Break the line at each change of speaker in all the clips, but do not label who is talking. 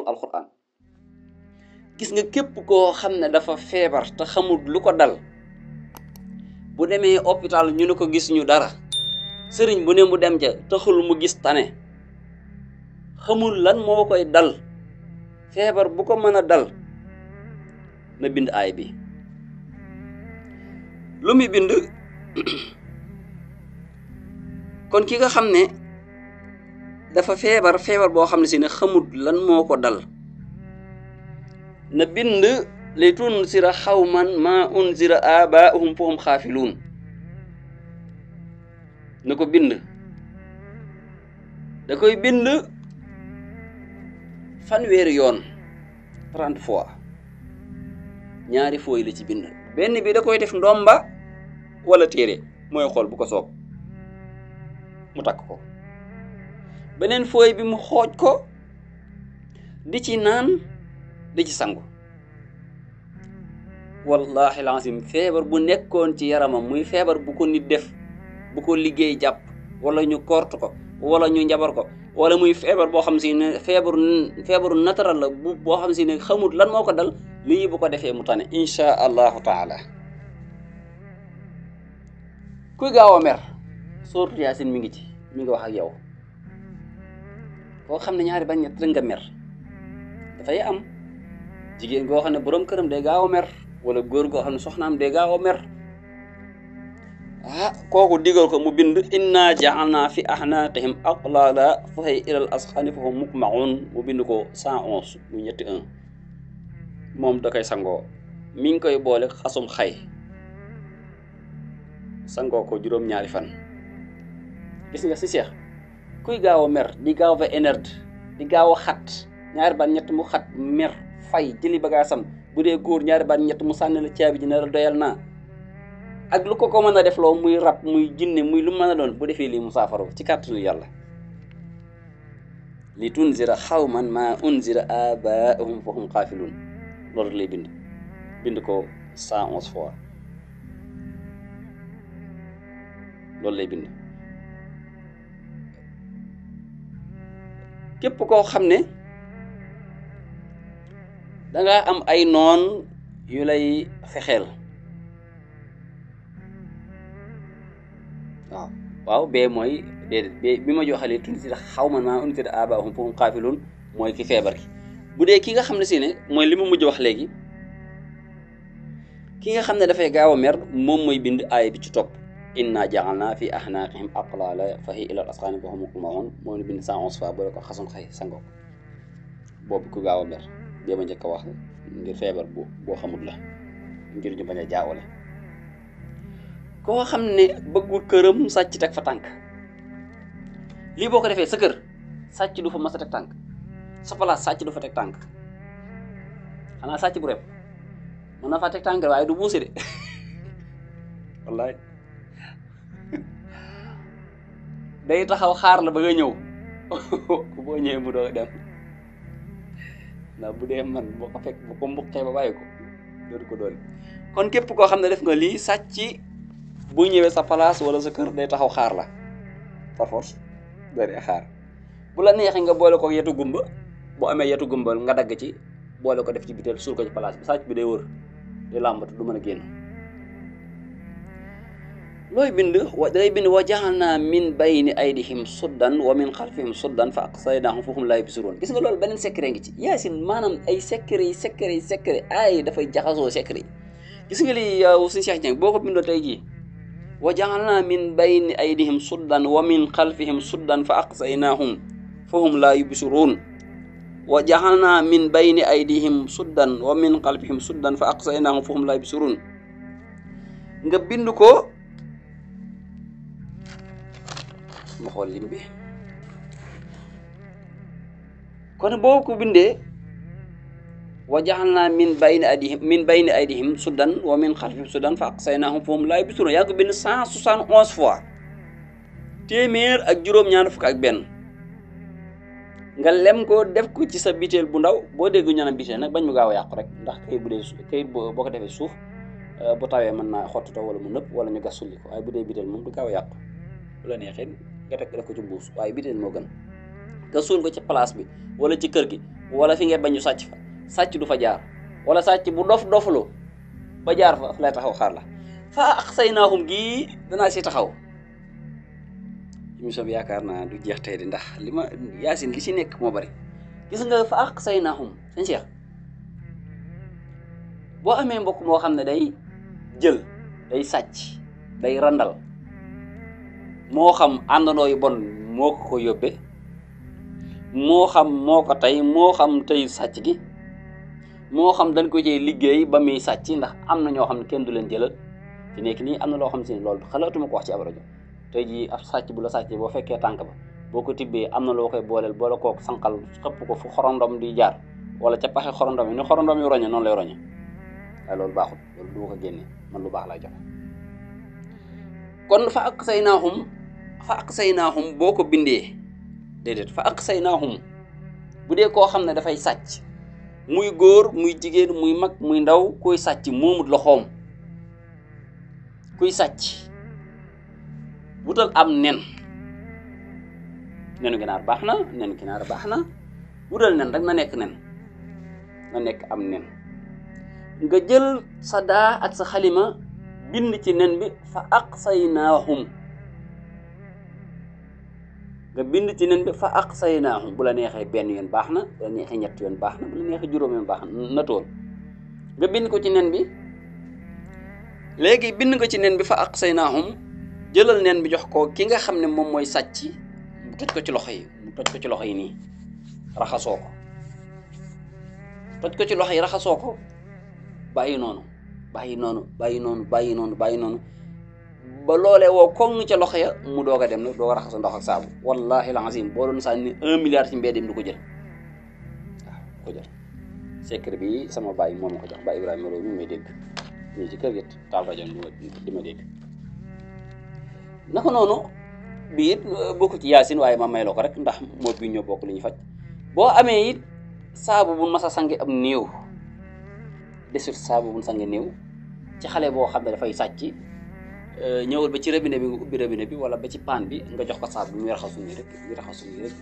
alquran gis nga képp koo xam ne dafa feebar te xamul lu ko dal bu demee hôpital ñu ne ko gis ñu dara sëriñ bu ne mu dem ja taxul mu gis tane xamul lan moo koy dal feebar bu ko mën a dal na bind aay bi lu muy bind kon ki nga xam ne dafa feebar boo xam ne si ne xamul lan moo ko dal na bind li tunzira xawman ma unzira abaahum fahum xaafiluun na ko bind da koy bind 100 yoon 30 fois ñaari fois yi la ci bind benn bi da koy def ndomba wala téere mooy xool bu ko soob mu takk ko beneen fooy bi mu xooj ko di ci naan di ci sangu wallahi lazim feebar bu nekkoon ci yaramam muy feebar bu ko nit def bu ko liggéey jàpp wala ñu kort ko wala ñu njabar ko wala muy feebar boo xam si ne feebaru naturel la boo xam si ne xamut lan moo ko dal lii bu ko defee mu tane insha allahu taala kuy gaaw a mer sourate Yaasin mi ngi wax ak yow koo xam ne ñaari bañ ñett nga mer dafay am jigéen goo xam ne borom këram day gaaw a mer wala góor goo xam ne soxnaam day gaaw a mer kooku digal ko mu bind inna ja'alna fi ahnaqihim aqlala fa hiya ilal asqani fa hum muqma'un mu bind ko 111 lu ñetti 1 moom da koy sangoo mi ngi koy boole xasum xay sangoo ko juróom-ñaari fan gis nga si Cheikh kuy gaaw a mer di gaaw a énergie di gaaw a xat ñaari ban ñett mu xat mer fay jëli bagaasam bu dee góor ñaari ban ñett mu sànni la caabi ji ne la doyal naa ak lu ko mën a def loo muy rab muy jinne muy lu mën a doon bu defee lii mu saafara ci kàttanu yàlla li tunzira xawman ma unzira abaahum fa hum xaafiluun loolu lay bind ko 111 fois loolu lay bind képp koo xam ne danga am ay noon yu lay fexeel waaw bee mooy déedéet bi ma joxalee tunzira xawman maa unzira aabaahum fa hum xaafiluun mooy ki feebar ki bu dee ki nga xam ne si ne mooy li ma mujj wax léegi ki nga xam ne dafay gaaw a mer moom mooy bind aaya bi ci topp inna ja'alna fi ahnaqihim aqlala fa hiya ilal asqani fa hum muqma'un moo bind 111 fois boole ko xasun xay sango boobu ku gaaw a mer bee ma njëkk a wax ngir feebar boo xamul la ngir ñu bañ a jaawale koo xam ne bëggul këram sàcc teg fa tànk lii boo ko defee sa kër sàcc du fa mas a teg tànk sa place sàcc du fa teg tànk xanaa sàcc bu rep mën na faa teg tànk waaye du buuse de wallaay day taxaw xaar la ba nga ñëw boo ñëwee mu doog dem ndax bu dee man boo ko fekk bu ko mbuqee ba bàyyi ko dootu ko doole kon képp koo xam ne def nga lii sàcc bu ñëwee sa place wala sa kër day taxaw xaar la par force day xaar bu la neexee nga boole ko yetu gumba boo amee yetu gumba nga dagg ci boole ko def ci biteel suul ko ci place bi sàcc bi day wër di làmbatu du mën a génn looy bind day bind wa ja'alna min bayni aydihim suddan wa min xalfihim suddan fa aqsaynahum fa hum laa yubsiruun gis nga loolu beneen secret ngi ci Yaasin maanaam ay secret ay dafay jaxasoo secret gis nga li yow suñu Cheikh Dieng boo ko bindoo tey jii wa ja'alna min bayni aydihim suddan wa min xalfihim suddan fa aqsaynahum fa hum laa yubsiruun wa ja'alna min bayni aydihim suddan wa min xalfihim suddan fa aqsaynahum fa hum laa yubsiruun nga bind ko ma xool lim bi kon boo ko bindee wa ja'alna min bayni aydihim suddan wa min xalfihim suddan fa aqsaynahum fa hum laa yubsiruun yaa ko bind 171 fois téeméer ak juróom-ñaar fukk ak benn nga lem ko def ko ci sa biteel bu ndaw boo dégg ñu naan biteel nag bañ mu gaaw a yàqu rek ndax kayit boo ko defee suuf bu tawee mën naa xottutoo wala mu nëpp wala ñu gas sulli ko waaye bu dee biteel moom du gaaw a yàqu bu la neexee nga teg def ko ci mbuus waaye biteel moo gën nga suul ko ci place bi wala ci kër gi wala fi ngay bañu sàcc fa sàcc du fa jaar wala sàcc bu doflu ba jaar fa lay taxaw xaar la fa aqsaynahum gi danaa si taxaw émission bi yaakaar naa du jeex tey di ndax li ma Yaasin li si nekk moo bari gis nga fa aqsaynahum sëñ Cheikh boo amee mbokk moo xam ne day jël day sàcc day randal moo xam àndandoo yu bon moo ko yóbbe moo xam moo ko tey moo xam tey sàcc gi moo xam dañ ko cee liggéey ba muy sàcc ndax am na ñoo xam ne kenn du leen jëlal fi nekk nii am na loo xam si ne loolu xalaatuma ko wax ci ab rajo tey jii ab sàcc bu la sàccee boo fekkee tànk ba boo ko tibbee am na loo koy booleel boole kook sànqal xëpp ko fu xorondom di jaar wala ca paxe xorondom yi ni xorondom yu roñe noonu lay roñe waaye loolu baaxul loolu du ma ko génne man lu baax lay joxe kon fa aqsaynahum boo ko bindee déedéet fa aqsaynahum bu dee koo xam ne dafay sàcc muy góor muy jigéen muy mag muy ndaw kuy sàcc moomut loxoom kuy sàcc wutal am nenu ginaar baax na nenu ginaar baax na wutal nen rek na nekk nen na nekk am nen nga jël sa daa ak sa xalima bind ci nen bi fa aqsaynahum nga bind ci nen bi fa aqsaynahum bu la neexee benn yoon baax na bu la neexee ñett yoon baax na bu la neexee juróom yoon baax na tool nga bind ko ci nen bi léegi bind nga ci nen bi fa aqsaynahum jëlal nen bi jox ko ki nga xam ne moom mooy sàcc mu toj ko ci loxo yi nii raxasoo ko bàyyi noonu ba loolee woo koŋ ca loxo ya mu doog a dem nag doog a raxasu ndox ak saabu wallahi alazim boo doon sànni 1 milliard ci mbeddim du ko jël waaw du ko jël secret bi sama baay moom ma ko jox baay Ibrahima Lo mi may dégg ñii ci kër gi taal rajo di ma dégg naka noonu bii it bokk ci Yaasin waaye ma may la ko rek ndax moo bii ñoo bokk li ñu faj boo amee it saabu bu mas a sange am néew desut saabu bu sange néew ci xale boo xam ne dafay sàcc ñëwal ba ci robinet bi nga ubbi robinet bi wala ba ci paan bi nga jox ko saabu bi muy raxasu nii rek di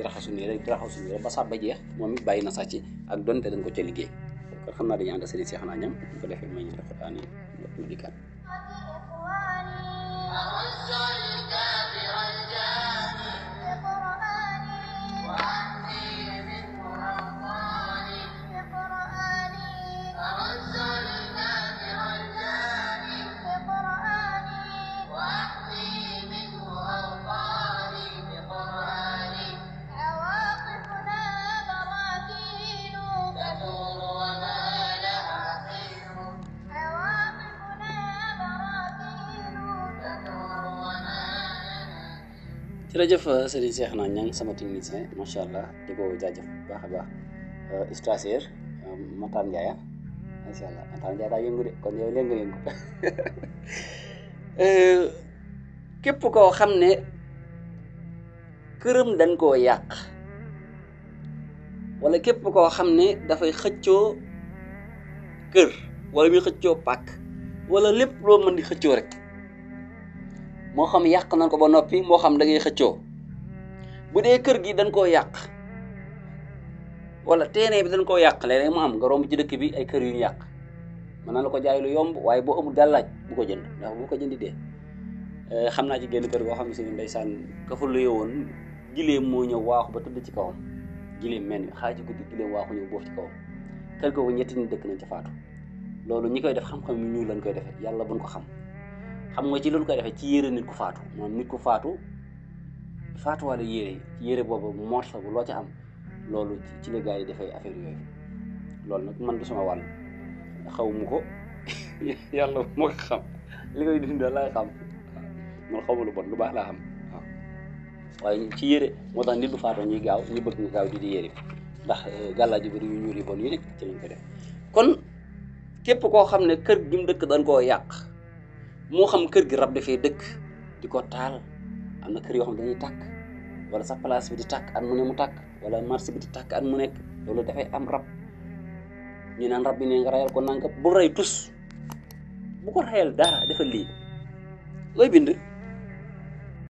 raxasu nii rek ba saabu ba jeex moom it bàyyi na sàcc ak donte dañ ko ca liggéey kon xam naa dañuy ànd sëriñ Cheikh Niang bu ko defee may ñu def waxtaan yi lu dikkaat jërëjëf Serigne Cheikh Niang sama technicien macha allah di ko jaajëf bu baax a baax stagiaire Matar Ndiaye macha allah Matar Ndiaye daa yëngu de kon yow léegi nga yëngu képp koo xam ne këram dañ koo yàq wala képp koo xam ne dafay xëccoo kër wala muy xëccoo pàkk wala lépp loo mën di xëccoo rek moo xam yàq nañ ko ba noppi moo xam da ngay xëccoo bu dee kër gi dañ koo yàq wala terrain bi dañ koo yàq léeg-léeg mu am nga romb ci dëkk bi ay kër yu ñu yàq mën na la ko jaay lu yomb waaye boo amul gàllaaj bu ko jënd ndax bu ko jëndi dee xam naa ci génn kër goo xam ne si ndeysaan ka fa luye woon gileem moo ñëw waaxu ba tëdd ci kawam gileem mel ni xaaj guddi gileem waaxu ñëw boof ci kawam kër googu ñetti nit dëkk nañ ci faatu loolu ñi koy def xam-xam yu ñuul lañ koy defee yàlla buñ ko xam nga ci loolu koy defee ci yére nit ku faatu moom nit ku faatu wala yére boobu morso bu loo ca am loolu ci la gars yi defee affaire yooyu loolu nag man du sama wàll xaw mu ko yàlla moo ko xam li koy dund laa xam man xaw ma lu bon lu baax laa xam waaw waaye ci yére moo tax nit du faatoo ñuy gaaw ñu bëgg nga gaaw di yére ndax gàllaaj yu bëri yu ñuul yi bon yi nekk ci lañ koy def kon képp koo xam ne kër gi mu dëkk dañ koo yàq moo xam kër gi rab dafay dëkk di ko taal am na kër yoo xam ne dañuy tàkk wala sa place bi di tàkk at mu ne mu tàkk wala marché bi di tàkk at mu nekk loolu dafay am rab ñu naan rab bi ne nga rayal ko nanga bu rey tus bu ko rayal dara defal lii looy bind